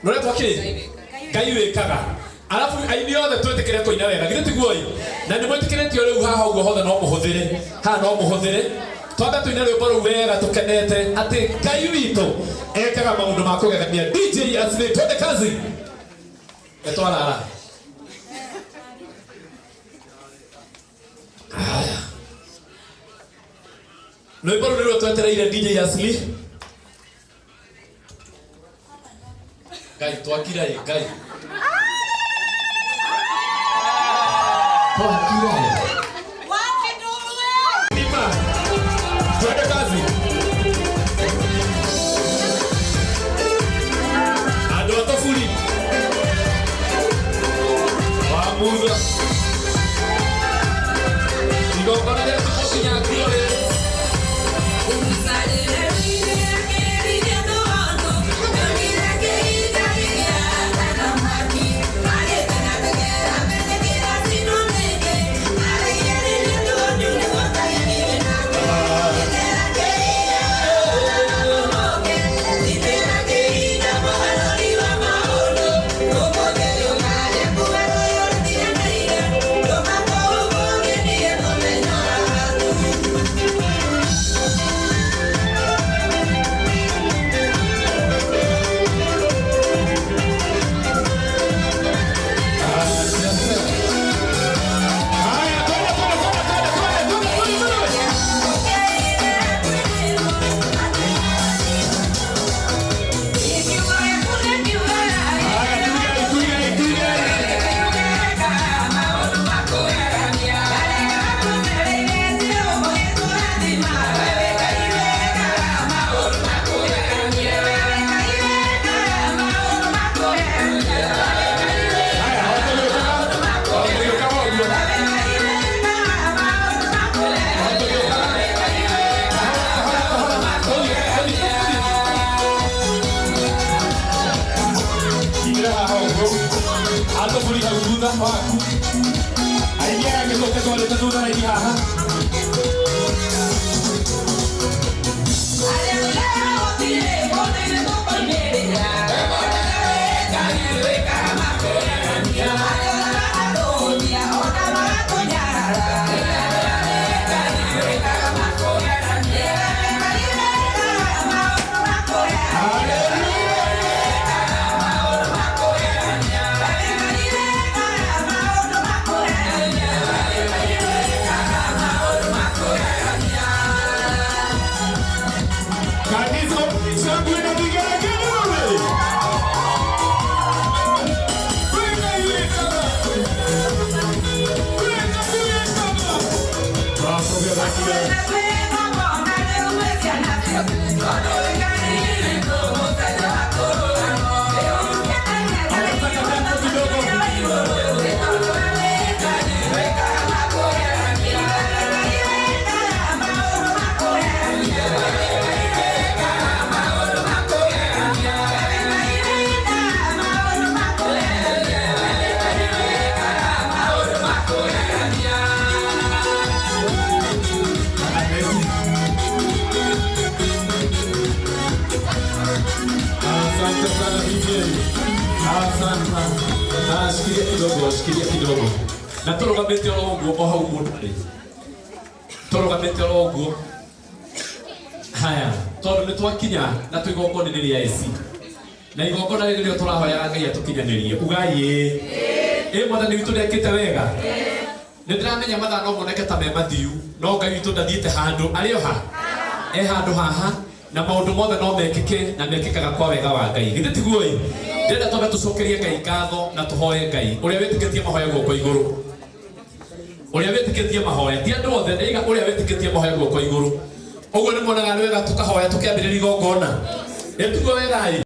Rũretwo kĩ? Ngai wĩkaga. Arabu aini othe twĩtĩkĩre kũina wega, githĩ tiguo ĩ? Na nĩ mwĩtĩkĩrĩtio rĩu haha ũguo hothe no mũhũthĩre, haha no mũhũthĩre. Twambe tũine rwĩmbo rũu wega tũkenete atĩ Ngai witũ ekaga maũndũ ma kũgegania. DJ Asli, twende kazi. Nĩ twarara. Haya. Rwĩmbo rũu nĩruo twetereire DJ Asli. Ngai twakira ĩ Ngai. Twakira ĩ. Nima. Twende kazi. Andũ a toburi. Wa mutha. Igongona rĩa tũmũkinya nguo rĩ. Haya, twende, twende, twende, twende, twende, twende, twende, twende. Haya, tuigai, tuigai, tuigai. Haya, hawatageuka. Hawatageuka ũguo. Hawatageuka. Kahora, kahora, kahora. Tũthiĩ, tũthiĩ, tũthiĩ. Ingĩra haha ũguo. Atũburi hau thutha waku. Aini aya angĩ tũke twarĩte thutha raini haha. Kanisa shangwe na vigelegele wewe. Weka iweka. Weka iweka. Makofi ya Anataka tempo kidogo. Asante sana DJ. Asante. Ah, shikilia kidogo, shikilia kidogo. Na tũrũgamĩte oro ũguo o hau mũndũ arĩ. Tũrũgamĩte oro ũguo. Haya, tondũ nĩ twakinya na twĩ igongona-inĩ rĩa AC. Na igongona rĩrĩ nĩrĩo tũrahoyaga Ngai atũkinyanĩrie. Ugai ĩĩ. Ĩ mwathani witũ nĩekĩte wega. Nĩ ndĩramenya mathaa no moneke ta me mathiu, no Ngai witũ ndathiĩte handũ, arĩ o ha? E handũ haha, na maũndũ mothe no mekĩke na mekĩkaga kwa wega wa Ngai. Githĩ tiguo ĩ? Ndĩrenda twambe tũcokerie Ngai ngatho na tũhoe Ngai. Ũrĩa wĩtĩkĩtie mahoya guoko igũrũ. Ũrĩa wĩtĩkĩtie mahoya, ti andũ othe, ndĩiga ũrĩa wĩtĩkĩtie mahoya guoko igũrũ. Ũguo nĩ muonaga nĩ wega tũkahoya tũkĩambĩrĩria igongona. Ĩ tiguo wega ĩ?